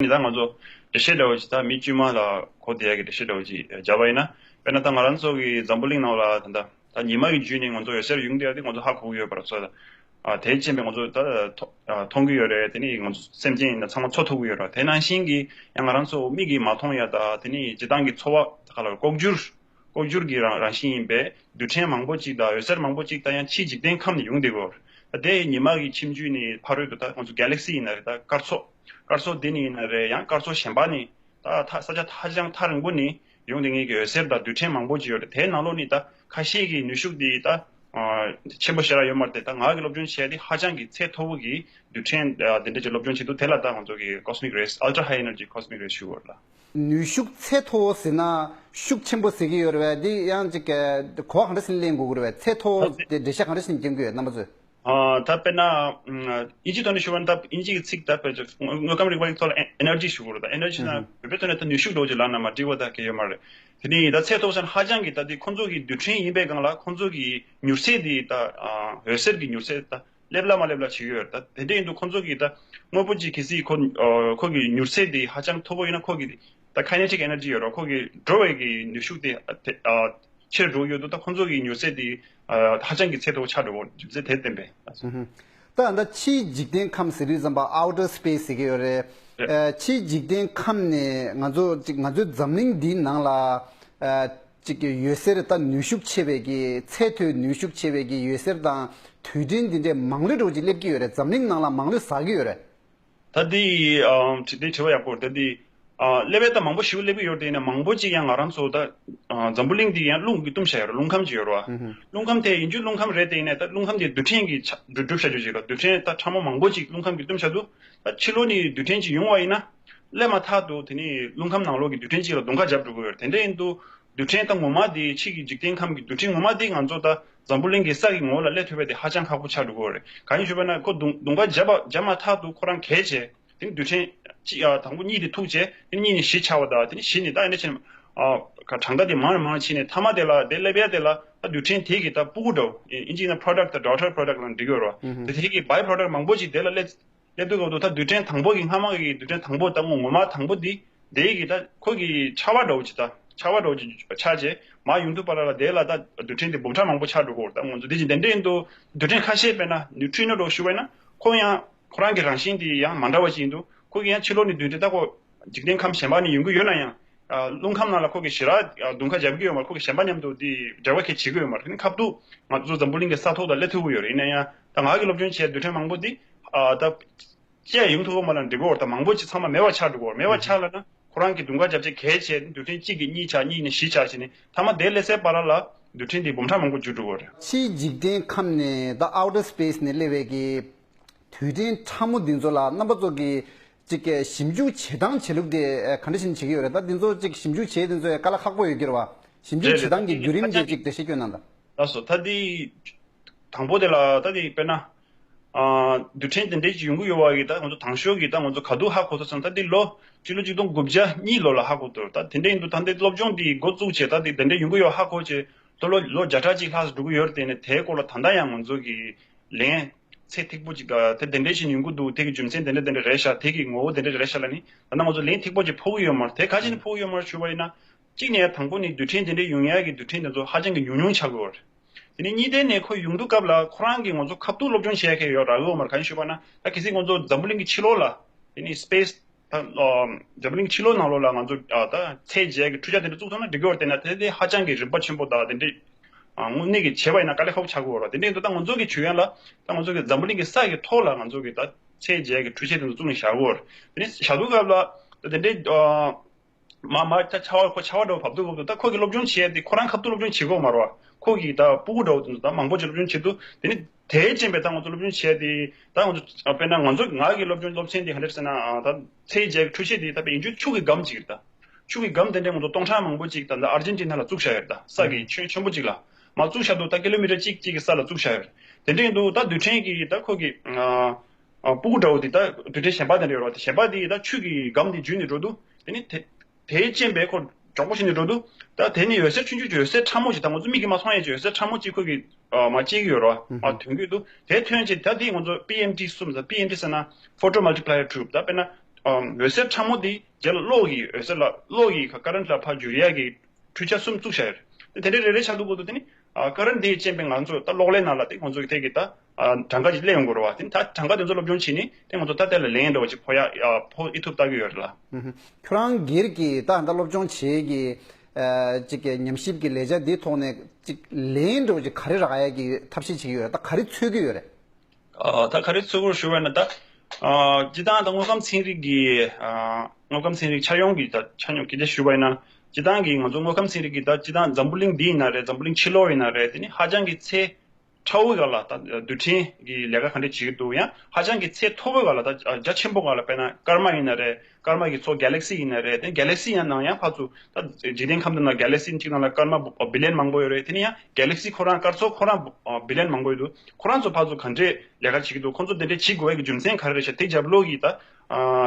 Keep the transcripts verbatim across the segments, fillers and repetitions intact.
ད་ང་ཚོ་འགྲེལ་བཤད་འདྲ་བོ་ཅིག་ད་མི་དཀྱུས་མ་ལ་གོ་བདེ་ཡག་གི་འགྲེལ་བཤད་འདྲ་བོ་ཅིག་བརྒྱབ་པ་ཡིན་ན། དཔེར་ན་ད་ང་རང་ཚོ་གི་འཛམ་བུ་གླིང་ནང་ལ་ད་ལྟ་ད་ཉི་མ་གི་བརྒྱུད་ནས་ང་ཚོ་འོད་ཟེར་ཡོང་བསྡད་ཡག་དེ་ང་ཚོ་ཧ་གོ་གི་ཡོད་པ་ར། སོ་ད་ཨ་དེའི་རྐྱེན་པས་ང་ཚོ་ད་མཐོང་གི་ཡོད་རེད། དེ་ནས་ང་ཚོ་སེམས་ཅན་ཡིན་ན་ཚང་མ་འཚོ་ཐུབ་ཀྱི་ཡོད་ར། དེ་ནང་བཞིན་གྱི་ཡང་ང་རང་ཚོ་མིག་གིས་མ་མཐོང་ཡག་ད་དེ་ནས་སྤྱིར་བཏང་གི་འཚོ་བ་ད་ག་ལ་ལྐོག་གྱུར་ལྐོག་གྱུར་གྱི་རང་རང་བཞིན་ཡིན་པས་རྡུལ་ཕྲན་མང་པོ་ཅིག་དང་འོད་ཟེར་མང་པོ་ཅིག་ད་ཡང་ཕྱིའི་འཇིག་རྟེན་ཁམས་ནས་ཡོང་བསྡད་ཀྱི་ཡོད་རེད། ད་དེ་ཉི་མ་གི་ཁྱིམ་རྒྱུད་ནས་ཕ་རོལ་དུ་ད་ང་ཚོ་གེ་ལེག་སི་ཡིན་ན་རེད། ད་སྐར་ཚོགས་སྐར་ཚོགས་འདི་ནས་ཡིན་ན་རེད། ཡང་སྐར་ཚོགས་གཞན་པ་ནས་ད་ད་ས་ཆ་ཧ་ཅང་ཐག་རིང་པོ་ནས་ཡོང་བསྡད་མཁན་གྱི་འོད་ཟེར་དང་རྡུལ་ཕྲན་མང་པོ་ཅིག་ཡོད་རེད། དེའི་ནང་ལོགས་ནས་ད་ཁ་ཤས་ཀྱི་ནུས་ཤུགས་འདི་ད་ཨ་ཆེན་པོ་ཞེ་དྲག་ཡོད་མ་རེད་དེ། ད་ང་གི་སློབ་སྦྱོང་བྱས་དེ་ཧ་ཅང་གི་ཚད་མཐོ་པོ་གི་རྡུལ་ཕྲན་ཨ་དེ་འདྲ་ཅིག་སློབ་སྦྱོང་བྱེད་དུས་དེ་ལ་ད་ང་ཚོ་གི་cosmic rays, ultra high energy cosmic rays ཞུ་དགོས་རེད་ལ། ནུས་ཤུགས་ཚད་མཐོ་བོ་ཟེར་ན་ཤུགས་ཆེན་པོ་ཟེར་གྱི་ཡོད་རེད་བས། འདི་ཡང་ཅིག་གོ་བ་གང་འདྲ་ཞིག་ལེན་དགོས་ཀྱི་རེད་བས། ཚད་མཐོ་བོ་དེ་འགྲེལ་བཤད་གང་འདྲ་ཞིག་སྐྱོན་གྱི་ཡོད་རྣམ་པ་ཚོས། ཨ་ད་དཔེར་ན་ཨིན་ཇིའི་ཐོག་ནས་ཞུ་བ་ན། ད་ཨིན་ཇི་གི་ཚིག་ད་དཔེ་ཆ་དངོས་ཁམས་རིག་པ་གི་ཐོག་ལ་energy ཞུ་དགོས་རེད། ད་energy ན་བོད་པའི་ཐོག་ནས་ད་ནུས་ཤུགས་འདྲ་བོ་ཅིག་ལབ་ན་མ་འགྲིག་པ་ད་གང་ཡང་ཡོད་མ་རེད། དེ་ནས་ད་ཚད་མཐོ་ས་ན་ཧ་ཅང་གི་ད་དེ་ཁོང་ཚོ་གི་རྡུལ་ཕྲན་ཡིན་པའི་སྒང་ལ་ཁོང་ཚོ་གི་མྱུར་ཚད་དེ་ད་ཨ་འོད་ཟེར་གྱི་མྱུར་ཚད་ད་སླེབས་ལ་མ་སླེབས་ལ་བྱེད་ཀྱི་ཡོད་རེད། ད་དེ་འདྲ་ཡིན་དུས་ཁོང་ཚོ་གིས་ད་དངོས་པོ་ཅིག་གལ་སྲིད་ཁོ་ཨ་ཁོ་གི་མྱུར་ཚད་དེ་ཧ་ཅང་མཐོ་པོ་ཡིན་ན་ཁོ་གི་ད་kinetic energy ཡོད་རེད། ཁོ་གི་འགྲོ་བའི་གི་ནུས་ཤུགས་དེ་ཨ་དེ་ཨ་ཆེར་འགྲོ་གི་ཡོད་དུས། ད་ཁོང་ཚོ་གི་མྱུར་ཚད་དེ་ཨ་ཧ་ཅང་གི་ཚད་མཐོ་པོ་ཆགས་འགྲོ་གི་ཡོད་རྒྱུ་མཚན་དེ་བསྟན་པས། ད་ད་ཕྱིའི་འཇིག་རྟེན་ཁམས་ཟེར་དུས་ཙམ་པ་outer space ཟེར་གྱི་ཡོད་རེད། ཨ་ཕྱིའི་འཇིག་རྟེན་ཁམས་ནས་ང་ཚོ་ཅིག་ང་ཚོའི་འཛམ་གླིང་འདིའི་ནང་ལ་ཨ་ཅིག་གི་འོད་ཟེར་ད་ནུས་ཤུགས་ཆེ་བའི་གི་ཚད་མཐོའི་ནུས་ཤུགས་ཆེ་བའི་གི་འོད་ཟེར་དང་རྡུལ་ཕྲན་འདི་འདྲའི་མང་ལོས་འགྲོ་ཅིག་སླེབས་ཀྱི་ཡོད་རེད། འཛམ་གླིང་ནང་ལ་མང་ལོས་ཟག་གི་ཡོད་རེད། ད་འདི་ཨ་དྲི་དེ་དྲི་བ་ཡག་པོ་རེད། ད་འདི་ཨ་སླེབས་ཡས་ད་མང་པོ་ཞིག་སླེབས་ཀྱི་ཡོད་རེད། དེ་ཡིན་ན་མང་པོ་ཅིག་ཡང་ང་རང་ཚོ་ད་ཨ་འཛམ་བུ་གླིང་འདི་ཡང་རླུང་གིས་བཏུམས་བཞག་ཡོད་རེད། རླུང་ཁམས་ཅིག་ཡོད་རེད་བ། རླུང་ཁམས་དེ་ཡིན་རྒྱུ་རླུང་ཁམས་རེད། དེ་ཡིན་ནའི་ད་རླུང་ཁམས་དེ་རྡུལ་ཕྲན་གྱིས་ཆ་གྲུབ་གྲུབ་བཞག་རྒྱུ་ཅིག་རེད། རྡུལ་ཕྲན་ད་ཕྲ་མོ་མང་པོ་ཅིག་རླུང་ཁམས་ཀྱིས་བཏུམས་བཞག་འདུག་ད་ཕྱི་ལོགས་ནས་རྡུལ་ཕྲན་ཅིག་ཡོང་བ་ཡིན་ན་སླེབས་མ་ཐག་ཏུ་དེ་ནི་རླུང་ཁམས་ནང་ལོགས་ཀྱི་རྡུལ་ཕྲན་ཅིག་ལ་རྡུང་ཁ་རྒྱབ་འགྲོ་གི་ཡོད་རེད། དེ་འདྲ་ཡིན་དུས་རྡུལ་ཕྲན་ད་ངོ་མ་དེ་ཕྱི་གི་འཇིག་རྟེན་ཁམས་ཀྱི་རྡུལ་ཕྲན་ངོ་མ་དེ་ང་ཚོ་ད་འཛམ་བུ་གླིང་གི་ས་གི་ངོ་བོ་ལ་སླེབས་ཐུབ་པ་དེ་ཧ་ཅང་ཁག་པོ་ཆགས་འགྲོ་གི་ཡོད་རེད། གང་ཡིན་ཞུས་པ་ན་ཁོ་རྡུང་རྡུང་ཁ་རྒྱབ་པ་རྒྱབ་མ་ཐག་ཏུ་ཁོ་རང་གས་བྱས། དེ་ནི་རྡུལ་ཕྲན་གཅིག་ཨ་དང་པོ་གཉིས་དེ་ཐུག་བྱས། དེ་ནི་གཉིས་ནས་བཞི་ཆགས་པ་དང་། དེ་ནི་བཞི་ནས་ད་ཨ་ནེ་བྱས་ནས་ཨ་གྲངས་ཀ་དེ་མང་རུ་མང་རུ་ཕྱིན་ནས་མཐའ་མ་དེ་ལ་དེ་སླེབས་ཡ་དེ་ལ་ད་རྡུལ་ཕྲན་དེ་གི་ད་སྤུ་གུ་འདྲ་བོ། ཨིན་ཇི་ན་product དང་daughter product ལ་འགྲིག་ཡོད་རེད་བ། དེ་དེ་གི་by product མང་པོ་ཅིག་དེ་ལ་སླེབས་སླེབས་དུས་སྐབས་དུ་ད་རྡུལ་ཕྲན་དང་པོ་གི་སྔ་མ་གི་རྡུལ་ཕྲན་དང་པོ་ད་ངོ་ངོ་མ་དང་པོ་འདི་དེ་གི་ད་ཁོ་གི་ཆར་པ་འདྲ་བོ་ཅིག་ད་ཆར་པ་འདྲ་བོ་ཅིག་ཆགས་བྱས་མར་ཡོང་དུས་བར་ལ་དེ་ལ་ད་རྡུལ་ཕྲན་དེ་འབུམ་ཕྲག་མང་པོ་ཆགས་འགྲོ་གི་ཡོད་རེད། ད་ང་ཚོ་དེ་བཞིན་དེ་འདྲ་ཡིན་དུས་རྡུལ་ཕྲན་ཁ་ཤས་དཔེར་ན་neutrino འདྲ་བོ་ཞུ་བ་ཡིན་ན་ཁོ་ཡང་ཁོ་རང་གི་རང་བཞིན་དེ་ཡང་མ་འདྲ་བ་ཅིག་ཡིན་དུས་ཁོ་གི་ཡང་ཕྱི་ལོགས་ནས་རྡུལ་ཕྲན་ད་ཁོ་འཇིག་རྟེན་ཁམས་གཞན་པ་ནས་ཡོང་གི་ཡོད་ན་ཡང་། ཨ་རླུང་ཁམས་ནང་ལ་ཁོ་གི་ཞེ་དྲག་ཨ་རྡུང་ཁ་རྒྱབ་ཀྱི་ཡོད་མ་རེད། ཁོ་གི་གཞན་པ་མཉམ་དུ་དེ་འབྲེལ་བ་གང་ཡང་བྱེད་ཀྱི་ཡོད་མ་རེད། དེ་ནི་ཁ་ཐུག་ང་ཚོ་འཛམ་བུ་གླིང་གི་ས་ཐོག་ལ་སླེབས་ཐུབ་ཀྱི་ཡོད་རེད། ཡིན་ན་ཡང་ད་ང་གི་སློབ་སྦྱོང་བྱས་རྡུལ་ཕྲན་མང་པོ་དེ་ཨ་ད་བཅད་ཡོང་ཐུབ་ཀྱི་མ་རེད་འགྲིག་གི་ཡོད་རེད། ད་མང་པོ་ཅིག་ཚང་མ་མེད་པ་ཆགས་འགྲོ་གི་ཡོད་རེད། མེད་པ་ཆགས་ལབ་ན་ཁོ་རང་གི་རྡུང་ཁ་རྒྱབ་བྱས་གས་བྱས་རྡུལ་ཕྲན་གཅིག་གིས་གཉིས་ཆགས། གཉིས་ནས་བཞི་ཆགས་བྱས་ནས་མཐའ་མ་དེ་སླེབས་སའི་བར་ལ་རྡུལ་ཕྲན་དེ་འབུམ་ཕྲག་མང་པོ་འགྱུར་འགྲོ་གི་ཡོད་རེད། ཕྱིའི་འཇིག་རྟེན་ཁམས་ནས་ད་outer space ནས་སླེབས་པའི་གི་རྡུལ་ཕྲན་ཕྲ་མོ་འདི་ཚོ་ལ་རྣམ་པ་ཚོ་གིས་ཅིག་གི་ཞིབ་འཇུག་བྱེད་སྟངས་བྱེད་ལུགས་དེ་ཨ་ག་འདྲ་ཞིག་བྱེད་ཀྱི་ཡོད་རེད། ད་འདི་ཚོ་ཅིག་ཞིབ་འཇུག་བྱེད་དེ་ཚོ་དཀའ་ལས་ཁག་པོ་ཡོད་ཀྱི་རེད་བ། ཞིབ་འཇུག་རེད་རེད། བྱེད་སྟངས་ཀྱི་ད་བརྒྱུད་རིམ་དེ་ཅིག་འགྲེལ་བཤད་སྐྱོན་གནང་དང་། ལགས་སོ། ད་འདི་དང་པོ་དེ་ལ་ད་འདི་དཔེར་ན་ཨ་རྡུལ་ཕྲན་དེ་འདྲའི་ཅིག་ཡོང་གི་ཡོད་པ་གི་ད་ང་ཚོ་དང་ཤོས་ཀྱི་ད་ང་ཚོ་ག་དུས་ཧ་གོ་ཐུབ་སོང་། ད་འདི་ལོ་སྤྱི་ལོ་གཅིག་སྟོང་དགུ་བརྒྱ་གཉིས་ལོ་ལ་ཧ་གོ་ཐུབ། ད་དེ་འདྲ་ཡིན་དུས་ད་འདི་སློབ་སྦྱོང་འདི་འགོ་བཙུགས་བྱས་ད་འདི་དེ་འདྲ་ཡོང་གི་ཡོད་ཧ་གོ་བྱས་ད་ལོ་ལོ་བརྒྱ་ཕྲག་གཅིག་ལྷག་ཙམ་འགྲོ་གི་ཡོད་རེད། དེ་ནས་དེའི་སྐོར་ལ་ད་ལྟ་ཡང་ང་ཚོ་གི་ལན་ཚད་ཐིག་པོ་ཅིག་དང་དེ་དེ་འདྲ་ཞིག་ཡོང་གི་འདུག་དེ་གི་རྒྱུ་མཚན་དེ་འདྲ་དེ་འདྲ་རེད་ཤག་དེ་གི་ངོ་བོ་དེ་འདྲ་རེད་ཤག་ལབ་ནི་ད་ལྟ་ང་ཚོ་ལན་ཐིག་པོ་ཅིག་ཕོག་གི་ཡོད་མ་རེད། དེ་ག་ཅི་ནས་ཕོག་གི་ཡོད་མ་རེད་ཞུ་བ་ཡིན་ན། གཅིག་ནས་དང་པོ་ནི་རྡུལ་ཕྲན་དེ་འདྲ་ཡོང་ཡག་གི་རྡུལ་ཕྲན་དེ་ཚོ་ཧ་ཅང་གི་ཉུང་ཉུང་ཆགས་ཀྱི་ཡོད་རེད། དེ་ནས་གཉིས་ལྡན་ནས་ཁོ་ཡོང་དུས་སྐབས་ལ་ཁོ་རང་གི་ང་ཚོ་ཁ་ཐུག་སློབ་སྦྱོང་བྱེད་ཡག་གི་ཡོད་རག་གི་ཡོད་མ་རེད། ག་རེ་ཞུས་པ་ན་ད་གལ་སྲིད་ང་ཚོ་འཛམ་བུ་གླིང་གི་ཕྱི་ལོགས་ལ་དེ་ནི་space ད་འཛམ་བུ་གླིང་ཕྱི་ལོགས་ནང་ལོགས་ལ་ང་ཚོ་ད་ཚད་འཇལ་གྱི་འཕྲུལ་ཆས་དེ་འདྲ་བཙུགས་ཐུབ་ན་འགྲིག་གི་ཡོད་རེད། དེ་ན་དེ་དེ་ཧ་ཅང་གི་རིན་པ་ཆེན་པོ་དང་དེ་འདྲའི་དངོས་གནས་ཀྱི་བྱས་པ་ཡིན་ན་དཀའ་ལས་ཁག་པོ་ཆགས་ཀྱི་ཡོད་རེད། དེ་འདྲ་ཡིན་དུས་ད་ང་ཚོ་གི་ཇུས་ཡང་ལ་ད་ང་ཚོ་གི་འཛམ་བུ་གླིང་གི་ས་གི་ཐོག་ལ་ང་ཚོ་གི་ད་ཚད་འཇལ་གྱི་འཕྲུལ་ཆས་དེ་ཚོ་བཙུགས་ནས་བཞག་གི་ཡོད་རེད། དེ་ནས་བཞག་དུས་སྐབས་ལ་ད་དེ་འདྲའི་མ་མ་ད་ཆར་པ་ཁོ་ཆར་པ་འདྲ་བོ་བབས་དུས་སྐབས་དུ་ད་ཁོ་གི་སློབ་སྦྱོང་བྱས་ཏེ་ཁོ་རང་ཁ་ཐུག་སློབ་སྦྱོང་བྱེད་དགོས་མ་རེད་བ། ཁོ་གི་ད་སྤུ་གུ་འདྲ་བོ་དེ་ཚོ་ད་མང་པོ་ཅིག་སློབ་སྦྱོང་བྱེད་དུས་དེ་ནི་དེའི་རྐྱེན་པས་ད་ང་ཚོ་སློབ་སྦྱོང་བྱས་ཏེ་ད་ང་ཚོ་དཔེར་ན་ང་ཚོ་ང་གི་སློབ་སྦྱོང་སློབ་ཚན་དེ་ག་འདྲ་ཟེར་ན་ད་ཚད་འཇལ་གྱི་འཕྲུལ་ཆས་དེ་ད་དཔེ་ཡིན་རྒྱུ་ཆུ་གི་སྒམ་ཅིག་རེད། ད་ཆུ་གི་སྒམ་དེ་འདྲའི་ང་ཚོ་སྟོང་ཕྲག་མང་པོ་ཅིག་ད་ལྟ་ཨར་ཇེན་ཊི་ན་ལ་བཙུགས་བཞག་ཡོད་རེད། ད་ས་གི་ཆེན་ཆེན་པོ་ཅིག་ལ་མར་བཙུགས་བཞག་དུས་ད་ཀི་ལོ་མི་ཊར་གཅིག་གཅིག་གི་ས་ལ་བཙུགས་བཞག་ཡོད་རེད། དེ་འདྲ་ཡིན་དུས་ད་རྡུལ་ཕྲན་གྱི་ད་ཁོ་གི་ཨ་ཨ་སྤུ་གུ་འདྲ་བོ་དེ་ད་རྡུལ་ཕྲན་གཞན་པ་དེ་འདྲ་ཡོད་རེད་བ། དེ་གཞན་པ་དེ་ད་ཆུ་གི་སྒམ་དེ་འཇུས་ནས་འགྲོ་དུས་དེ་ནི་དེ་དེའི་རྐྱེན་པས་ཁོ་མགྱོགས་པོ་ཞིག་ནས་འགྲོ་དུས་ད་དེ་ནི་འོད་ཟེར་ཆུང་ཆུང་ཅིག་འོད་ཟེར་ཕྲ་མོ་ཅིག་ད་ང་ཚོ་མིག་གིས་མ་མཐོང་ཡས་ཅིག་འོད་ཟེར་ཕྲ་མོ་ཅིག་ཁོ་གི་ཨ་མར་སྐྱེ་གི་ཡོད་རེད་བ། མར་ཐོན་གྱི་འདུག་དེ་ཐོན་ཅིག་ད་དེ་ང་ཚོ་པི་ཨེམ་ཊི་གསུམ་ཟེར། པི་ཨེམ་ཊི་ཟེར་ན་photo multiplier tube ད་དཔེར་ན་ ཨ་འོད་ཟེར་ཕྲ་མོ་དེ་རྗེས་ལ་གློག་གི་འོད་ཟེར་ལ་གློག་གི་ཁ་ཀ་རན་ཊི་ལ་ཕར་འགྱུར་ཡ་གི་འཕྲུལ་ཆ་གསུམ་བཙུགས་བཞག་ཡོད་རེད། དེ་དེ་འདྲའི་རེ་རེ་ཆགས་འདུག་གོ་དུ་དེ་ནི་ཨ་ཀ་རན་ཊི་དེའི་རྐྱེན་པས་ང་ཚོ་ད་གློག་ཀླད་ནང་ལ་དེ་ང་ཚོ་གི་ཐད་ཀྱི་ད་ཨ་གྲངས་ཀ་ཅིག་སླེབས་ཡོང་གི་རེད་བ། དེ་ནི་ད་གྲངས་ཀ་དེ་ཚོ་སློབ་སྦྱོང་བྱས་ནས་དེ་ང་ཚོ་ད་ལྟ་ལ་ལན་འདྲ་བོ་ཅིག་ཕོག་ཡ་ཨ་ཕོག་ཨེ་ཐུབ་ལྟ་གི་ཡོད་རེད་ལ། ཁྱོད་རང་སྒེར་གྱི་ད་ད་སློབ་སྦྱོང་བྱེད་ཀྱི་ཨ་ཅིག་གི་ཉམས་ཞིབ་ཀྱི་ལས་བྱ་འདིའི་ཐོག་ནས་ཅིག་ལན་འདྲ་བོ་ཅིག་ག་རེ་རག་ཡ་གི་ཐབས་ཤེས་བྱེད་ཀྱི་ཡོད་རེད། ད་ག་རེ་འཚོལ་གྱི་ཡོད་རེད། ཨ་ད་ག་རེ་འཚོལ་དགོས་ཞུ་བ་ན་ད་ཨ་སྤྱི་བཏང་ད་དངོས་ཁམས་ཚན་རིག་གི་ཨ་དངོས་ཁམས་ཚན་རིག་ཆ་ཡོང་གི་ད་ཆ་ཡོང་གི་དེ་ཞུ་བ་ཡིན་ན་སྤྱི་བཏང་གི་ང་ཚོ་དངོས་ཁམས་ཚན་རིག་གི་ད་སྤྱི་བཏང་འཛམ་བུ་གླིང་འདི་ཡིན་ན་རེད། འཛམ་བུ་གླིང་ཕྱི་ལོགས་ཡིན་ན་རེད། དེ་ནི་ཧ་ཅང་གི་ཚད་ཕྲ་བོའི་སྒང་ལ་ད་རྡུལ་ཕྲན་གྱི་ལས་ཀ་ག་འདྲས་བྱེད་ཀྱི་འདུག་ཡང་ཧ་ཅང་གི་ཚད་མཐོ་བོའི་སྒང་ལ་ད་རྒྱ་ཆེན་པོ་སྒང་ལ་དཔེར་ན་སྐར་མ་ཡིན་ན་རེད། སྐར་མ་གི་ཚོགས་གེ་ལེག་སི་ཡིན་ན་རེད། དེ་གེ་ལེག་སི་ཡང་ནང་ཡང་ཕར་ཚུར་ད་འཇིག་རྟེན་ཁམས་དེ་ནང་གེ་ལེག་སི་གཅིག་ནང་ལ་སྐར་མ་བི་ལི་ཡན་མང་པོ་ཡོད་རེད། དེ་ནི་ཡང་གེ་ལེག་སི་ཁོ་རང་སྐར་ཚོགས་ཁོ་རང་བི་ལི་ཡན་མང་པོ་ཡོད་འདུག་ཁོ་རང་ཚོ་ཕར་ཚུར་ག་འདྲས་ལས་ཀ་བྱེད་ཀྱི་འདུག་ཁོ་ཚོ་དེ་འདྲས་བྱེད་དགོས་ཡ་གི་རྒྱུ་མཚན་ག་རེ་རེད་ཤག་དེ་རྒྱབ་ལོགས་ཀྱི་ད་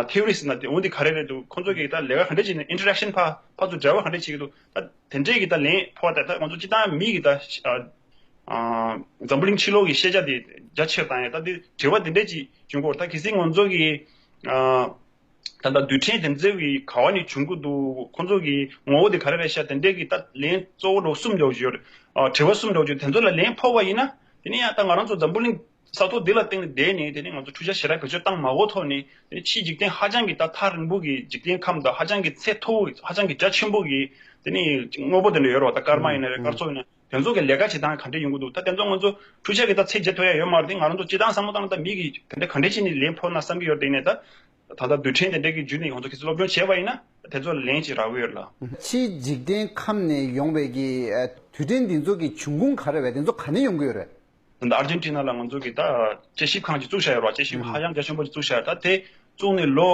ཐེའོ་རི་ཟེར་ན་དེ་འོ་འདི་ག་རེ་རེད་འདུག་ཁོ་ཚོ་གི་ད་ལས་ཀ་ག་འདྲས་བྱེད་ནས་ཨིན་ཊར་ཨེག་ཤན་ཕར་ཕར་ཚུར་འབྲེལ་བ་ག་འདྲས་བྱེད་ཀྱི་འདུག་ད་དེ་འདྲས་ཀྱི་ད་ལན་ཕོག་པ་ད་ད་ང་ཚོ་སྤྱི་བཏང་མི་གི་ད་ཨ་འཛམ་བུ་གླིང་ཕྱི་ལོགས་ཀྱི་ཤེས་བྱ་དེ་རྒྱ་ཆེར་བཏང་ཡ་ད་དེ་དྲི་བ་དེ་འདྲས་ཅིག་བྱུང་གོ་ད་གལ་སྲིད་ང་ཚོ་གི་ཨ། ད་ལྟ་རྡུལ་ཕྲན་དེ་ཚོའི་གི་ག་བ་ནས་བྱུང་གི་འདུག་ཁོང་ཚོ་གི་ངོ་བོ་དེ་ག་རེ་རེད་ཤག་དེ་འདྲའི་གི་ད་ལན་གཙོ་བོ་འདྲ་བོ་གསུམ་འདྲ་བོ་ཞིག་ཡོད་རེད། ཨ་དྲི་བ་གསུམ་འདྲ་བོ་ཞིག་དེ་ཚོ་ལ་ལན་ཕོག་པ་ཡིན་ན་དེ་ནས་ཡང་ད་ང་རང་ཚོ་འཛམ་བུ་གླིང་ས་ཐོག་འདི་ལ་བརྟེན་ནས་བསྡད་ནས་དེ་ནས་ང་ཚོ་འཕྲུལ་ཆ་ཞེ་དྲག་བེད་སྤྱོད་བཏང་མ་དགོས་ཐོག་ནས་དེ་ནས་ཕྱིའི་འཇིག་རྟེན་ཧ་ཅང་གི་ད་ཐག་རིང་པོ་གི་འཇིག་རྟེན་ཁམས་དང་ཧ་ཅང་གི་ཚད་མཐོ་བོ་ཧ་ཅང་གི་རྒྱ་ཆེན་པོ་གི་དེ་ནས་དངོས་པོ་དེ་འདྲ་ཡོད་རེད་བ། ད་སྐར་མ་ཡིན་ན་རེད། སྐར་ཚོགས་ཡིན་ན། དེ་ཚོ་གི་ལས་ཀ་བྱེད་སྟངས་ག་འདྲ་ཡོང་གི་འདུག་ད་དེ་ཚོ་ང་ཚོ་འཕྲུལ་ཆས་ཀྱི་ད་ཚད་འཇལ་ཐུབ་ཡ་ཡོད་མ་རེད། དེ་ང་རང་ཚོ་སྤྱིར་བཏང་བསམ་བློ་བཏང་ན་ད་མི་གིས་དེ་འདྲ་ག་འདྲ་བྱས་ནས་ལན་ཕོག་ན་བསམ་གྱི་ཡོད་རེད། དེ་ནས་ད་ད་ལྟ་རྡུལ་ཕྲན་དེ་འདྲ་གི་བརྒྱུད་ནས་ང་ཚོ་གི་སློབ་སྦྱོང་བྱས་པ་ཡིན་ན་དེ་ཚོ་ལ་ལན་ཅིག་རག་གི་ཡོད་ལ། ཕྱིའི་འཇིག་རྟེན་ཁམས་ནས་ཡོང་བའི་གི་ཨ་རྡུལ་ཕྲན་འདི་ཚོ་གི་འབྱུང་ཁུངས་ག་རེ་རེད། དེ་ཚོ་ག་ནས་ཡོང་གི་ཡོད་རེད། ད་ལྟ་ཨར་ཇེན་ཊི་ན་ལ་ང་ཚོ་གི་ད་དཔྱད་ཞིབ་ཁང་ཅིག་བཙུགས་བཞག་ཡོད་རེད་བ། དཔྱད་ཞིབ་ཧ་ཅང་རྒྱ་ཆེན་པོ་ཅིག་བཙུགས་བཞག་ཡོད། ད་དེ་བཙུགས་ནས་ལོ་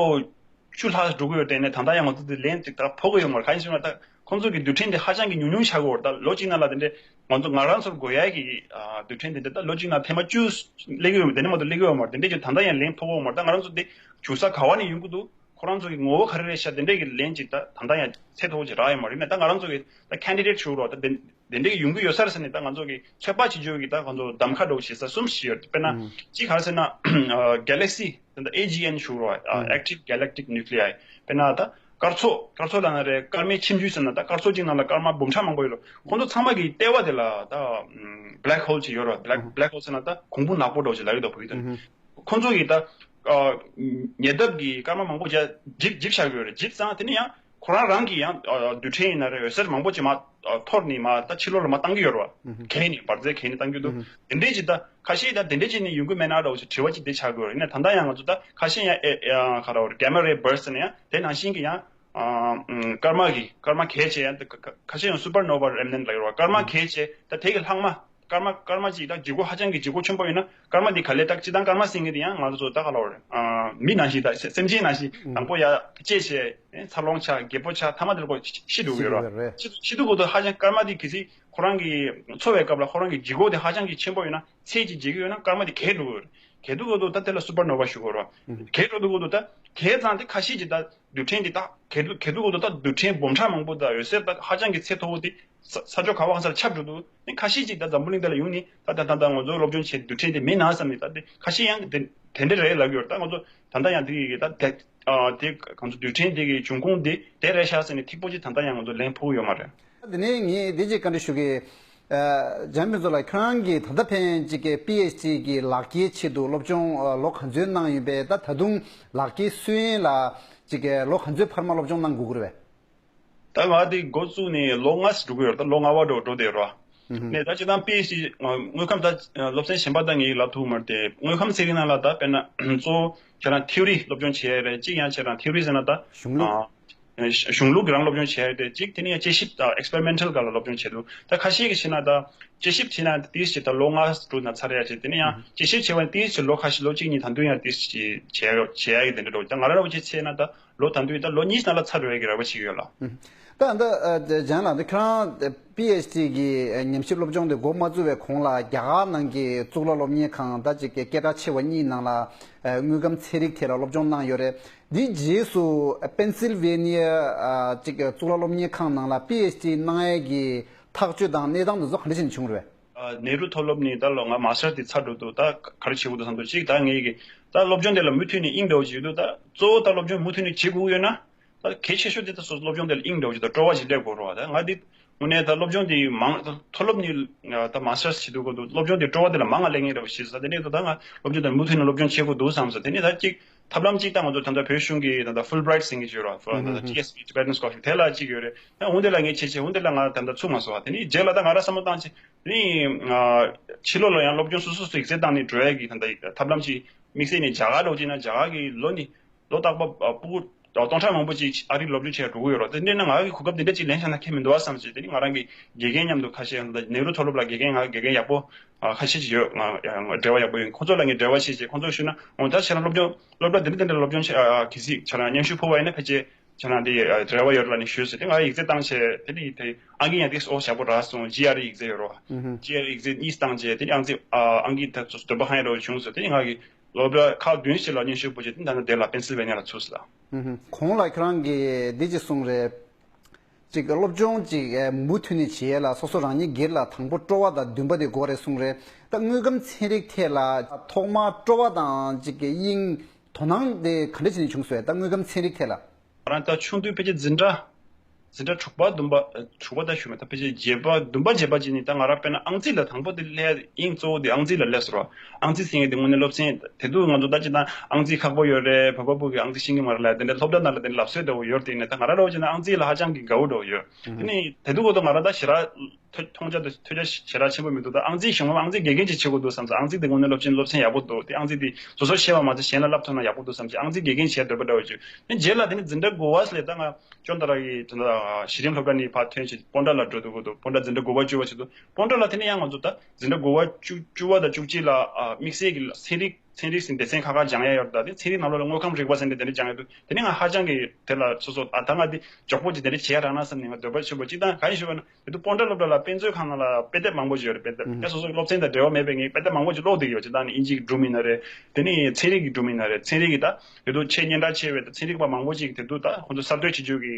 བཅུ་ལྷག་འགྲོ་གི་ཡོད། དེ་ནས་ད་ལྟ་ཡང་ང་ཚོ་དེ་ལན་ཅིག་ད་ཕོག་གི་ཡོད་མ་རེད། གང་ཡིན་ཟེར་ན་ད་ཁོང་ཚོ་གི་རྡུལ་ཕྲན་དེ་ཧ་ཅང་གི་ཉུང་ཉུང་ཆགས་ཀྱི་ཡོད་རེད། ད་ལོ་གཅིག་ནང་ལ་དེ་འདྲས་ང་ཚོ་ང་རང་ཚོར་དགོས་ཡ་གི་ཨ་རྡུལ་ཕྲན་དེ་འདྲས་ད་ལོ་གཅིག་ནང་ཐེངས་མ་བཅུ་སླེབས་ཀྱི་ཡོད་མ་རེད། དེ་ནས་མ་གཏོགས་སླེབས་ཀྱི་ཡོད་མ་རེད། དེ་འདྲས་ཀྱི་ད་ལྟ་ཡང་ལན་ཕོག་གི་ཡོད་མ་རེད། ད་ང་རང་ཚོ་དེ་བྱུང་ས་ག་བ་ནས་ཡོང་གི་འདུག་ཁོ་རང་ཚོ་གི་ངོ་བོ་ག་རེ་རེད་ཤག་དེ་འདྲས་ཀྱི་ལན་ཅིག་ད་ད་ལྟ་ཡང་ཚད་མཐོ་བོ་ཅིག་རག་ཡོད་མ་རེད། ཡིན་ན་ད་ང་རང་ཚོ་གི་ད་ཁེན་ཌི་ཌེ་ཊི་ཞུ་རོགས་ད་དེ་དེ་འདྲས་ཀྱི་ཡོང་གི་ཡོད་ས་རེད་ཟེར་ནས་ད་ང་ཚོ་གི་ཚོད་དཔག་བྱེད་རྒྱུ་གི་ད་ང་ཚོ་གདམ་ཁ་འདྲ་བོ་བྱེད་ས་གསུམ་ཞིག་ཡོད། དཔེར་ན་ཨུམ། གཅིག་ག་རེ་ཟེར་ན་གེ་ལེག་སི་ད་ཨེ་ཇི་ཨེན་ཞུ་རོགས། ཨ་ཨུམ། ཨེག་ཊིབ་གེ་ལེག་ཊིག་ནིའུ་ཀི་ལི་ཡ་ཡི། དཔེར་ན་ད་སྐར་ཚོགས་སྐར་ཚོགས་ལབ་ན་རེད། སྐར་མའི་ཁྱིམ་རྒྱུད་ཟེར་ན་ད་སྐར་ཚོགས་གཅིག་ནང་ལ་སྐར་མ་འབུམ་ཕྲག་མང་པོ་ཡོད་རེད། ཁོང་ཚོ་ཚང་མ་གི་ལྟེ་བ་དེ་ལ་ད་ཨུམ། བྷེ་ལེག་ཧོལ་ཅིག་ཡོད་རེད། བྷེ་ལེག་ཨུམ། བྷེ་ལེག་ཧོལ་ཟེར་ན་ད་གོང་བུ་ནག་པོ་འདྲ་བོ་ཅིག་ལབ་ཡོད་དོ། བོད་ཡིག་ཐོག་ནས། ཨུམ། ཁོང་ཚོ་གིས་ད་ཨ་ཉེ་འདབས་ཀྱི་སྐར་མ་མང་པོ་ཅིག་འཇིབ་འཇིབ་བཞག་གི་ཡོད་རེད། འཇིབ་ཙང་དེ་ནི་ཡང་ཁོ་རང་རང་གི་ཡང་ཨ་རྡུལ་ཕྲན་ཡིན་ན་རེད། འོད་ཟེར་མང་པོ་ཅིག་མར་ཨ་འཐོར་ནས་མར་ད་ཕྱི་ལོགས་ལ་མར་བཏང་གི་ཡོད་རེད་བ། ཨུ་ཧུ། གས་ནས་འབར་རྫས་གས་ནས་བཏང་གི་འདུག་ཨུ་ཧུ། དེ་འདྲས་ཅིག་ད་ཁ་ཤས་ད་དེ་འདྲས་ཅིག་ནས་ཡོང་གི་མེད་ན་འདྲ་བོ་ཞིག་དྲི་བ་ཅིག་དེ་ཆགས་ཀྱི་ཡོད་རེད། ཡིན་ན་ད་ལྟ་ཡང་ང་ཚོ་ད་ཁ་ཤས་ཡང་ཨེ་ཨེ་ག་རེ་བ་གེ་མ་རེ་བར་སི་ཟེར་ན་ཡང་དེ་ནང་བཞིན་གྱི་ཡང་ཨ་ཨུམ་སྐར་མ་གི་སྐར་མ་གས་བྱས་ཡང་ཁ་ཁ་ཤས་ཡང་སུ་པར་ནོ་བ་རེམ་ནན་ལབ་ཡོད་རེད་བ། སྐར་མ་ཨུ་ཧུ། གས་བྱས་ད་དེ་གི་ལྷག་མ། སྐར་མ་སྐར་མ་གཅིག་ད་ལྗིད་ཁོག་ཧ་ཅང་གི་ལྗིད་ཁོག་ཆེན་པོ་ཡོད་ན་སྐར་མ་འདི་ག་ལེར་ད་སྤྱིར་བཏང་སྐར་མ་ཟེར་མཁན་དེ་ཡང་ང་ཚོ་ད་ག་ལབ་རེད། ཨ་མི་ནང་བཞིན་ད་སེམས་ཅན་ནང་བཞིན་ཨང་དང་པོ་ཡར་སྐྱེས་བྱས་འཚར་ལོངས་ཆགས་རྒད་པོ་ཆགས་མཐའ་མ་དེར་ཁོ་ཤི་འགྲོ་གི་ཡོད་རེད། ཤི་ཤི་འདུག་གོ་དུས་ཧ་ཅང་སྐར་མ་འདི་གལ་སྲིད་ཁོ་རང་གི་འཚོ་བའི་སྐབས་ལ་ཁོ་རང་གི་ལྗིད་ཁོག་དེ་ཧ་ཅང་གི་ཆེན་པོ་ཡོད་ན་ཚད་ཅིག་འཇལ་གི་ཡོད་ན་སྐར་མ་འདི་གས་འགྲོ་གི་ཡོད་རེད། གས་འདུག་གོ་དུས་ད་དེ་ལ་སུ་པར་ནོ་བ་ཞུ་གི་ཡོད་རེད། གས་འགྲོ་འདུག་གོ་དུས་ད་གས་ཙང་དེ་ཁ་ཤས་ཀྱིས་ད་རྡུལ་ཕྲན་འདི་ད་གས་འདུག་གས་འདུག་གོ་དུས་ད་རྡུལ་ཕྲན་འབུམ་ཕྲག་མང་པོ་ད་འོད་ཟེར་ད་ཧ་ཅང་གི་ཚད་མཐོ་བོ་དེ། ས་ས་ཕྱོགས་ག་བ་གང་སར་ཁྱབ་འགྲོ་འདུག་ནི་ཁ་ཤས་ཅིག་ད་འཛམ་བུ་གླིང་འདི་ལ་ཡོང་ནི་ད་ད་ད་ད་ང་ཚོ་སློབ་སྦྱོང་བྱེད་རྡུལ་ཕྲན་དེ་མིན་ན་བསམ་ནས་ད་དེ་ཁ་ཤས་ཡང་དེ་དེ་འདྲ་རེད་ལབ་ཡོད། ད་ང་ཚོ་ད་ལྟ་ཡང་དེ་ཡི་གེ་ད་དེ་ཨ་དེ་ང་ཚོ་རྡུལ་ཕྲན་དེ་གི་འབྱུང་ཁུངས་དེ་དེ་རེད་ཤག་ཟེར་ནས་ཐིག་པོ་ཅིག་ད་ལྟ་ཡང་ང་ཚོ་ལན་ཕུལ་ཡོད་མ་རེད། དེ་ནས་ངས་དེ་ཅིག་བཀའ་འདྲི་ཞུ་གི། ཨ་འཇམ་དཔལ་མཚོ་ལགས། ཁྱོད་རང་གིས་ད་ལྟ་ཕན་ཅིག་གི་པི་ཨེཆ་ཌི་གི་ལག་འཁྱེར་ཆེད་དུ་སློབ་སྦྱོང་ཨ་ལོ་ག་ཚོད་གནང་ཡོད་པས། ད་ད་དུང་ལག་འཁྱེར་སུན་ཡན་ལ་ཅིག་གི་ལོ་ག་ཚོད་འཕར་མ་སློབ་སྦྱོང་གནང་དགོས་ཀྱི་རེད་པས། ད་ང་དེ་འགོ་བཙུགས་ནས་ལོ་ལྔ་ཙམ་འགྲོ་གི་ཡོད་རེད། ད་ལོ་ལྔ་པ་འགྲོ་འགྲོ་བསྡད་ཡོད་རེད། ཨུ་ཧུམ། ནས་ད་སྤྱིར་བཏང་པི་ཨེཆ་ཌི་དངོས་ཁམས་ད་སློབ་ཚན་གཞན་པ་ད་ངས་ལབ་ཐུབ་མ་རེད་དེ། དངོས་ཁམས་ཚན་རིག་ནང་ལ་ད་དཔེར་ན་གཙོ་བོ་ཁྱེད་རང་ཐིའོ་རི་སློབ་སྦྱོང་བྱེད་ཡ་རེད། གཅིག་ཡང་ཁྱེད་རང་ཐིའོ་རི་ཟེར་ན་ད་གཞུང་ལུགས། ཨ་གཞུང་ལུགས་ཀྱི་རང་སློབ་སྦྱོང་བྱེད་ཡ་རེད། གཅིག་དེ་ནས་ཡང་དཔྱད་ཞིབ་ད་ཨེག་སི་པེ་རི་མེན་ཊལ་སྒང་ལ་སློབ་སྦྱོང་བྱེད་འདུག་ད་ཁ་ཤས་ཀྱིས་བྱས་ན་ད་དཔྱད་ཞིབ་བྱས་ན་ཏིས་ཅིག་ད་ལོ་ལྔ་དྲུག་ན་ཚར་ཡ་བྱེད། དེ་ནས་ཡང་དཔྱད་ཞིབ་བྱས་པ་ན་ཏིས་ཅིག་ལོ་ཁ་ཤས་ལོ་གཅིག་གཉིས་ད་དུང་ཡང་ཏིས་ཅིག་བྱེད་ཡ་བྱེད་ཡ་གི་དེ་འདྲ་འགྲོ། ད་ང་རང་འདྲ་བོ་ཅིག་བྱས་ན་ད། ལོ་ད་དུང་ད་ལོ་གཉིས་ནང་ལ་ཚར་འགྲོ་ཡ་གི་རེ་བ་བྱེད་ཀྱི་ཡོད་ལགས། ད་ད་ལྗང་ལགས། ད་ཁྱེད་རང་པི་ཨེཆ་ཌི་གི་ཉམས་ཞིབ་སློབ་སྦྱོང་དེ་འགོ་མ་བཙུགས་པའི་གོང་ལ་རྒྱ་གར་ནང་གི་གཙུག་ལག་སློབ་གཉེར་ཁང་ད་ཅིག་གི་སྐད་གྲགས་ཆེ་བ་གཉིས་ནང་ལ་དངོས་ཁམས་ཚན་རིག་ཐད་ལ་སློབ་སྦྱོང་གནང་ཡོད་རེད། དེའི་རྗེས་སུ་པེན་སིལ་ཝེ་ནི་ཡ་ཅིག་གི་གཙུག་ལག་སློབ་གཉེར་ཁང་ནང་ལ་པི་ཨེཆ་ཌི་གནང་ཡས་ཀྱི་ཐག་གཅོད་དང་གནས་སྟངས་དེ་ཚོ་ག་འདྲ་ཞིག་བྱུང་རེད། ནེ་རུ་མཐོ་སློབ་ནས་ད་ལོ་ང་མཱ་སི་ཊར་དེ་ཚར་འགྲོ་འདུག་ད་ག་རེ་བྱེད་དགོས་འདུག་བསམ་འདུག་ཅིག་ད་ངས་ཀྱི་ད་སློབ་སྦྱོང་དེ་ལ་མུ་མཐུད་ནས་དབྱིངས་འདྲ་བོ་ཅིག་ཡོད་འདུག་ད་གཙོ་བོ་ད་སློབ་སྦྱོང་མུ་མཐུད་ནས་བྱེད་དགོས་ཡོད་ན། ད་གལ་ཆེ་ཤོས་དེ་ད་སོ་སློབ་སྦྱོང་དེ་ལ་དབྱིངས་འདྲ་བོ་ཅིག་ད་སྤྲོ་བ་ཞིག་སླེབས་དགོས་རེད་བ། ད་ང་འདི་དངོས་གནས་ད་སློབ་སྦྱོང་དེ་མང་མཐོ་སློབ་ནས་ད་མཱ་སི་ཊར་བྱེད་དུས་སྐབས་དུ་སློབ་སྦྱོང་དེ་སྤྲོ་བ་དེ་ལ་མང་ང་སླེབས་ངེས་རེད་བ་ཞེས་ཟེར། དེ་ནས་ད་ང་སློབ་སྦྱོང་དེ་མུ་མཐུད་ནས་སློབ་སྦྱོང་བྱེད་དགོས་འདུག་བསམ་ཟེར། དེ་ནས་ད་ཅིག་ཐབས་ལམ་གཅིག་ད་ང་ཚོ་ད་ལྟ་བོད་གཞུང་གི་ད་ལྟ་ཧྥུལ་བྷི་རའེ་ཊི་ཟེར་མཁན་ཅིག་ཡོད་རེད་བ། ཧུམ་ཧུམ་ཧུམ། ཊི་ཨེས་པི་Tibetan Scholarship དེ་ལ་གཅིག་ཡོད་རེད། ཡང་འོ་དེ་ལ་ངས་བྱེད་བྱེད་འོ་དེ་ལ་ང་ད་ལྟ་ཚུགས་མ་སོང་བ། དེ་ནས་རྗེས་ལ་ད་ང་རང་བསམ་བློ་བཏང་བྱས་དེ་ནས་ཕྱི་ལོགས་ལ་ཡང་སློབ་སྦྱོང་སོ་སོ་སོ་ཡིག་ཚད་བཏང་ནས་འགྲོ་ཡ་གི་ད་ལྟ་ཐབས་ལམ་ཅིག་དམིགས་བསལ་ནས་རྒྱ་གར་ལོག་ཅིག་ན་རྒྱ་གར་གི་ལོ་ནི་ལོ་རྟག་པར་སྤུ་གུ་སྟོང་ཕྲག་མང་པོ་ཅིག་ཨ་རིར་སློབ་སྦྱོང་བྱེད་འགྲོ་གི་ཡོད་རེད། དེ་འདྲ་ན་ང་གི་གོ་སྐབས་དེ་འདྲ་ཅིག་ལེན་བཞག་ན་ཁྱད་མི་འདུག་བ་བསམ་བྱས་དེ་ནས་ང་རང་གི་དགེ་རྒན་མཉམ་དུ་ཁ་ཤས་ད་ལྟ་ནེ་རུ་མཐོ་སློབ་ལ་དགེ་རྒན་ང་དགེ་རྒན་ཡག་པོ་ཨ་ཁ་ཤས་ཅིག་ཡོད། ང་ཡང་འབྲེལ་བ་ཡག་པོ་ཡོད། ཁོང་ཚོ་ལ་ངས་འབྲེལ་བ་བྱས་རྗེས་ཁོང་ཚོར་ཞུས་ན་འོ་ད་ཁྱེད་རང་སློབ་སྦྱོང་སློབ་གྲྭ་འདི་འདྲ་འདི་འདྲ་སློབ་སྦྱོང་བྱེད་ཨ་ཨ་གལ་སྲིད་ཁྱེད་རང་སྙན་ཞུ་ཕུལ་བ་ཡིན་ན་ཕལ་ཆེར་ཁྱེད་རང་འདི་ཨ་འབྲེལ་བ་ཡོད་ལབ་ནས་ཞུས་ཟེར། དེ་ང་ཡིག་ཚད་བཏང་བྱས་དེ་ནས་དེ་ཨང་ཀི་ཡང་ཏིས་ཨོ་ཞག་པོ་རག་སོང་། ཇི་ཨར་ཨི་ཡིག་ཚད་ཡོད་རོ། ཨུ་ཧུམ། ཇི་ཨར་ཨི་ཡིག་ཚད་གཉིས་བཏང་བྱས་དེ་ནས་ཨང་ཀི་ཨ་ཨང་ཀི་ད་ཚོ་འདོད་པ་ཧང་ཡང་རོ་བྱུང་ཟེར། དེ་ནས་ང་གི་སློབ་གྲྭ་ཁག་བདུན་ཞིག་ལ་སྙན་ཞུ་ཕུལ་བྱས་དེ་ད་ནི་དེ་ལ་པེན་སིལ་ཝེ་ནི་ཡ་ལ་ཚུགས་ཟེར་ལ། ཨུ་ཧུམ། གོང་ལ་ཁྱེད་རང་གིས་འདི་ཅིག་གསུངས་རེད། ཅིག་སློབ་སྦྱོང་ཅིག་མུ་མཐུད་ནས་བྱེད་ཡས་ལ་སོ་སོ་རང་ཉིད་སྒེར་ལ་དང་པོ་སྤྲོ་བ་དང་འདུན་པ་དེ་དགོས་རེད་གསུངས་རེད། ད་དངོས་ཁམས་ཚན་རིག་ཐད་ལ་ཐོག་མར་སྤྲོ་བ་དང་ཅིག་དབྱིངས་དོ་སྣང་དེ་ག་འདྲ་བྱས་ནས་བྱུང་སོང་ད་དངོས་ཁམས་ཚན་རིག་ཐད་ལ། ང་རང་ད་ཆུང་དུས་ཕལ་ཆེར་འཛིན་གྲྭ་འཛིན་གྲྭ་དྲུག་པ་བདུན་པ་ཨ་དྲུག་པ་ད་ཞུ་མེད་ད་ཕལ་ཆེར་བརྒྱད་པ་བདུན་པ་བརྒྱད་པ་ཅིག་ནས་ད་ང་རང་དཔེར་ན་ཨང་རྩིས་ལ་དང་པོ་དེ་སླེབས་དབྱིངས་གཙོ་བོ་དེ་ཨང་རྩིས་ལ་སླེབས་སོང་ར། ཨང་རྩིས་ཟེར་མཁན་དེ་དངོས་གནས་སློབ་ཚན་དེ་དུས་ང་ཚོ་ད་ཅི་ད་ཨང་རྩིས་ཁག་པོ་ཡོད་རེད། བོད་པ་ཕྲུ་གུ་གི་ཨང་རྩིས་ཤེས་ཀྱི་མ་རེད་ལབ་དེ་འདྲ་སློབ་གྲྭ་ནང་ལ་དེ་འདྲ་ལབ་སྲོལ་འདྲ་བོ་ཡོད་རེད། དེ་ནས་ད་ང་རང་འདྲ་བོ་བྱས་ན་ཨང་རྩིས་ལ་ཧ་ཅང་གི་དགའ་བོ་འདྲ་བོ་ཡོད། དེ་ནས་དེ་དུས་ཁོ་ཐག་ང་རང་ད་ཞེ་དྲག་ཐོ་མཐོང་རྒྱ་དང་ཐོས་རྒྱ་ཞེ་དྲག་ཆེན་པོ་མི་འདུག་ད་ཨང་རྩིས་གཞུང་ལམ་ཨང་རྩིས་དགེ་རྒན་ཅིག་བྱེད་དགོས་འདུག་བསམ་ཙང་ཨང་རྩིས་དེ་དངོས་གནས་སློབ་ཆེན་སློབ་ཚན་ཡག་པོ་འདུག་དེ་ཨང་རྩིས་དེ་སོ་སོ་ཤེས་པ་མ་ཚད་གཞན་ལ་བསླབ་ཐུབ་ན་ཡག་པོ་འདུག་བསམ་ཅིག་ཨང་རྩིས་དགེ་རྒན་བྱེད་འདོད་པ་འདྲ་བོ་བྱུང་། དེ་རྗེས་ལ་དེ་ནས་འཛིན་གྲྭ་དགུ་པ་ལས་ད་ང་ཅོན་ཏ་ར་གི་དེ་འདྲ་གཞི་རིམ་སློབ་གྲྭ་ནས་ཕར་ཐོན་བྱས་སྤོན་ཊ་ལ་འགྲོ་འདུག་གོ་འདུག་སྤོན་ཊ་འཛིན་གྲྭ་དགུ་པ་བཅུ་པ་བྱེད་འདུག་སྤོན་ཊ་ལ་དེ་ནས་ཡང་ང་ཚོ་ད་འཛིན་གྲྭ་དགུ་པ་བཅུ་བཅུ་པ་དང་བཅུ་གཅིག་ལ་དམིགས་བསལ་གྱི་ཚན་རིག་ཚན་རིག་ཟིན་སྡེ་ཚན་ཁག་ཁག་སྦྱང་ཡ་ཡོད་རེད། ད་དེ་ཚན་རིག་ནང་ལོགས་ལ་དངོས་ཁམས་རིག་པ་ཟེར་ནས་དེ་འདྲ་སྦྱང་ཡ་འདུག་དེ་ནས་ང་ཧ་ཅང་གི་དེ་ལ་སོ་སོ་ཨ་ད་ང་འདི་མགྱོགས་པོ་ཅིག་དེ་འདྲ་བྱེད་ཡ་རག་ན་བསམ་ནས་ང་འདོད་པ་ཆེན་པོ་ཅིག་དང་གང་ཡིན་ཞུས་པ་ན་དེ་དུས་སྤོན་ཊ་སློབ་གྲྭ་ལ་དཔེ་མཛོད་ཁང་ནང་ལ་དཔེ་དེབ་མང་པོ་ཅིག་ཡོད་རེད། དཔེ་དེབ་ཨུ་ཡ་སོ་སོ་སློབ་ཚན་དང་འབྲེལ་བ་མེད་པའི་ངས་དཔེ་དེབ་མང་པོ་ཅིག་ཀློག་བསྡད་ཀྱི་ཡོད། ཅིག་ད་ནི་དབྱིན་ཇིའི་སྒྲུང་ཡིན་ན་རེད། དེ་ནས་ཚན་རིག་གི་སྒྲུང་ཡིན་ན་རེད། ཚན་རིག་གི་ད་དེ་དུས་ཆེས་སྙན་གྲགས་ཆེ་བའི་ད་ཚན་རིག་པ་མང་པོ་ཅིག་དེ་དུས་ད་ཁོང་ཚོ་གསར་གཏོད་བྱེད་རྒྱུ་གི་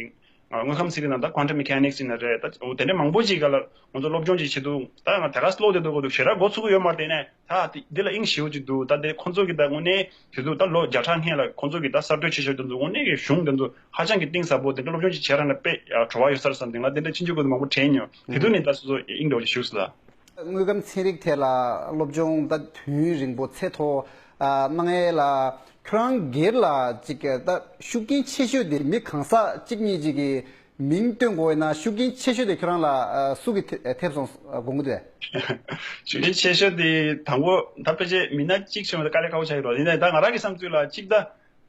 དངོས་ཁམས་ཚན་རིག་ནང་ད་quantum mechanics ཡིན་ན་རེད། ད་འོ་དེ་འདྲ་མང་པོ་ཅིག་ག་ལ་ང་ཚོ་སློབ་སྦྱོང་ཅིག་བྱེད་དུས་ད་ང་དེ་ག་ཀློག་བསྡད་འདུག་གོ་འདུག་ཞེ་དྲག་མགོ་ཚོད་ཀྱི་ཡོད་མ་རེད། དེ་ནས་ད་དེ་འདི་ལ་དབྱིངས་ཞེ་པོ་ཅིག་འདུག་ད་དེ་ཁོང་ཚོ་གི་ད་དངོས་གནས་དེ་ཚོ་ད་ལོ་བརྒྱ་ཕྲག་སྔོན་ལ་ཁོང་ཚོ་གི་ད་གསར་གཏོད་བྱེད་ཕྱོགས་དེ་ཚོ་དངོས་གནས་ཀྱི་གཞུང་དེ་ཚོ་ཧ་ཅང་གི་གཏིང་ཟབ་པོ་དེ་འདྲ་སློབ་སྦྱོང་ཅིག་བྱེད་རག་ན་དཔེ་བྲོ་བ་ཡོད་ས་རེད་བསམ་སྟེ་ང་དེ་འདྲ་ཕྱིན་ཆད་ཀྱི་མང་པོ་དྲན་མྱོང་། དེ་དུས་ནས་ད་སོ་སོ་དབྱིངས་འགྲོ་ཅིག་ཞུགས་སོང་ལ། དངོས་ཁམས་ཚན་རིག་ཐད་ལ་སློབ་སྦྱོང་ད་དུས་ཡུན་རིང་པོ་ཚད་མཐོ་གནང་ཡས་ལ་ཁྱོད་རང་སྒེར་ལ་ཅིག་ད་ཤུགས་རྐྱེན་ཆེ་ཤོས་དེ་མི་གང་ཟག་གཅིག་གཉིས་ཅིག་གི་མིང་བཏོན་དགོས་ཡོད་ན་ཤུགས་རྐྱེན་ཆེ་ཤོས་དེ་ཁྱོད་རང་ལ་ཨ་སུ་གིས་ཐེ་ཐེབས་སོང་དགོངས་ཀྱི་འདུག་ཤུགས་རྐྱེན་ཆེ་ཤོས་དེ་དང་པོ་ད་ཕལ་ཆེར་མི་སྣ་གཅིག་བྱུང་བ་དཀའ་ལས་ཁག་པོ་ཆགས་ཀྱི་རེད། ཡིན་ནའི་ད་ང་རང་གི་བསམ་ཚུལ་ལ་གཅིག་ད་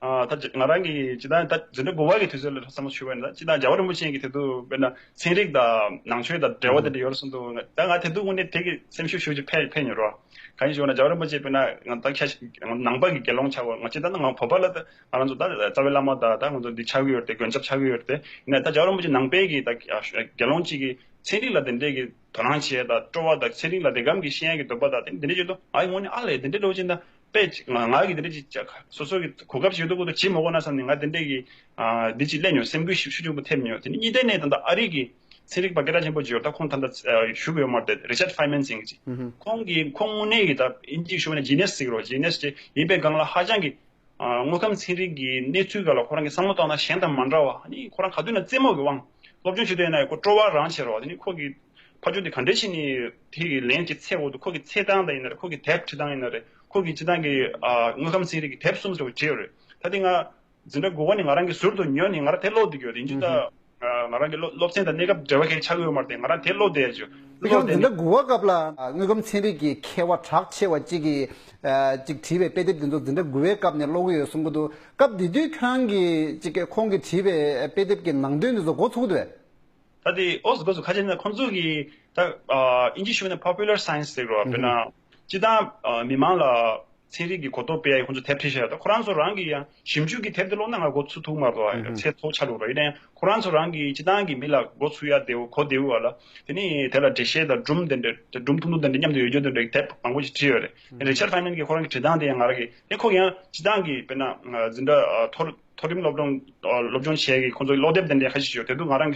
ཨ་ད་ང་རང་གི་སྤྱིར་བཏང་ད་འཛིན་གྲྭ་དགུ་པ་གི་དུས་ཚོད་ལ་བསམ་བློ་ཞུས་པ་ཡིན་ན་སྤྱིར་བཏང་རྒྱལ་བ་རིན་པོ་ཆེ་གི་དེ་དུས་དཔེར་ན་ཚན་རིག་དང་ནང་ཆོས་དང་འབྲེལ་བ་དེ་འདྲ་ཡོད་རེད་གསུངས་འདུག་ད་ང་དེ་དུས་དངོས་གནས་དེ་གི་སེམས་ཤུགས་ཤུགས་ཀྱིས་འཕེལ་འཕེལ་མྱོང་རོགས། གང་ཡིན་ཞུ་ན་རྒྱལ་བ་རིན་པོ་ཆེ་དཔེར་ན་ང་ད་ཁྱ་ནང་པ་གི་དགེ་སློང་ཆགས་པ་ང་སྤྱིར་བཏང་ང་བོད་པ་ལ་ད་ང་རང་ཚོ་ད་རྩ་བའི་བླ་མ་དང་ད་ང་ཚོ་འདི་ཆགས་ཀྱི་ཡོད་རེད་དེ་མགོན་སྐྱབས་ཆགས་ཀྱི་ཡོད་རེད་དེ་ཡིན་ན་ད་རྒྱལ་བ་རིན་པོ་ཆེ་ནང་པའི་གི་ད་དགེ་སློང་གཅིག་གི་ཚན་རིག་ལ་དེ་འདྲས་ཀྱི་དོ་སྣང་བྱས་དང་སྤྲོ་བ་དང་ཚན་རིག་ལ་དེ་གམ་གྱི་ཤེས་ཡ་གི་འདོད་པ་དང་དེ་འདི་འདྲས་བྱེད་དུས་ང་ཡི་ངོས་ནས་ཨ་ལས་དེ་འདྲས་འགྲོ་ཕྱིན་ད་དཔེ་ང་ང་གི་དེ་འདྲས་ཀྱི་སོ་སོ་གི་གོ་སྐབས་ཤིག་འདུག་གོ་འདུག་བྱེད་མ་དགོས་ན་བསམ་ནས་ང་དེ་འདྲས་ཀྱི་འདི་ཅིག་སླེབས་མྱོང་། སེམས་འགུལ་ཤུགས་ཆེན་པོ་ཐེབས་མྱོང་། དེ་ནས་གཉིས་ལྡན་ནས་ད་ལྟ་ཨ་རི་གི་ཚན་རིག་པ་སྐད་གྲགས་ཆེན་པོ་ཅིག་ཡོད་ད་ཁོང་ད་ལྟ་བཞུགས་ཡོད་མ་རེད་རི་ཆར་ཕའི་མན་ཟེར་མཁན་ཅིག་ཁོང་གིས་ཁོང་དངོས་གནས་ཀྱི་ད་ཨིན་ཇིའི་ཤོད་ན་ཇི་ནེ་སི་ཟེར་གི་རེད། ཇི་ནེ་སི་ཅིག་ཡིན་པའི་སྒང་ལ་ཧ་ཅང་གི་དངོས་ཁམས་ཚན་རིག་གི་གནས་ཚུལ་སྒང་ལ་ཁོ་རང་གི་བསམ་བློ་བཏང་ན་གཞན་དང་མ་འདྲ་བ། ཨ་ནི་ཁོ་རང་ག་དུས་ན་རྩེད་མོ་གི་དབང་སློབ་སྦྱོང་བྱེད་དུས་ན་ཁོ་སྤྲོ་བ་རང་ཆེ་རོ། དེ་ནི་ཁོ་གི་ཕ་ཇོ་དེ་ག་འདྲས་བྱས་ནས་དེ་གི་ལན་ཅིག་འཚོལ་དགོས་འདུག་ཁོ་གི་འཚོལ་སྟངས་དང་ཡིན་ན་རེད། ཁོ་གི་དེབ་ཁྲིད་སྟངས་ཡིན་ན་རེད། ཁོ་གི་སྤྱིར་བཏང་གི་དངོས་ཁམས་ཚན་རིག་གི་དེབ་གསུམ་ཙམ་བྲིས་ཡོད་རེད། ད་དེ་ང་འཛིན་གྲྭ་དགུ་པ་ནས་ང་རང་གིས་ཟུར་དུ་ཉོས་ནས་ང་རང་དེ་ཀློག་བསྡད་ཀྱི་ཡོད་རེད། ཡིན་གཅིག་ད་ང་རང་གི་སློབ་སློབ་ཚན་དང་གནས་སྐབས་འབྲེལ་བ་གང་ཡང་ཆགས་ཀྱི་ཡོད་མ་རེད་དེ་ང་རང་དེ་ཀློག་བསྡད་ཡོད། ཁྱེད་རང་འཛིན་གྲྭ་དགུ་པ་སྐབས་ལ་དངོས་ཁམས་ཚན་རིག་གི་མཁས་པ་གྲགས་ཆེ་བ་གཅིག་གིས་ཅིག་བྲིས་པའི་དཔེ་དེབ་དེ་ཚོ་འཛིན་གྲྭ་དགུ་པའི་སྐབས་ནས་ཀློག་གི་ཡོད་གསུང་གི་འདུག་སྐབས་དེ་དུས་ཁྱེད་རང་གིས་ཅིག་ཁོང་གིས་བྲིས་པའི་དཔེ་དེབ་ཀྱི་ནང་དོན་དེ་ཚོ་མགོ་ཚོས་ཀྱི་འདུག་གས། ད་དེ་ཨོ་སི་གོ་སུ་ཁ་ཆེ་ན་ཁོང་ཚོ་གི་ད་ཨིན་ཇི་ཞུ་ན་popular science ཟེར་རོ། དཔེར་ན་སྤྱིར་བཏང་མི་མང་ལ་ཚན་རིག་གི་གོ་རྟོགས་སྤེལ་ཡ་ཁོང་ཚོ་དེབ་ཁྲིད་བཞག་ཡོད། ད་ཁོ་རང་ཚོ་རང་གི་ཡང་ཞིབ་འཇུག་གི་དེབ་དེ་ཀློག་ན་ང་མགོ་ཚོས་ཐུབ་མ་རེད། ཚད་མཐོ་ཆགས་འགྲོ་རེད། ཡིན་ན་ཡང་ཁོ་རང་ཚོ་རང་གི་སྤྱིར་བཏང་གི་མི་ལ་མགོ་ཚོས་ཡ་དེ་གོ་བདེ་བོ་བ་ལ་དེ་ནི་དེ་ལ་འགྲེལ་བཤད་དང་སྒྲུང་དེ་འདྲ་སྒྲུང་ཐུང་ཐུང་དེ་འདྲ་མཉམ་དུ་ཡོད་རྒྱུ་དེ་འདྲ་གི་དེབ་མང་པོ་ཞིག་བྲིས་ཡོད་རེད། རི་ཆར་ཕའི་མན་གྱི་ཁོ་རང་གི་བྲིས་སྟངས་དེ་ཡང་ང་རང་གི་དེ་ཁོ་ཡང་སྤྱིར་བཏང་གི་དཔེར་ན་འཛིན་གྲྭ་མཐོ་མཐོ་རིམ་སློབ་སྦྱོང་སློབ་སྦྱོང་བྱས་ཀྱི་ཁོང་ཚོ་ཀློག་དེབ་དེ་འདྲ་ཁ་ཤས་ཤིག་ཡོད། དེ་དུས་ང་རང་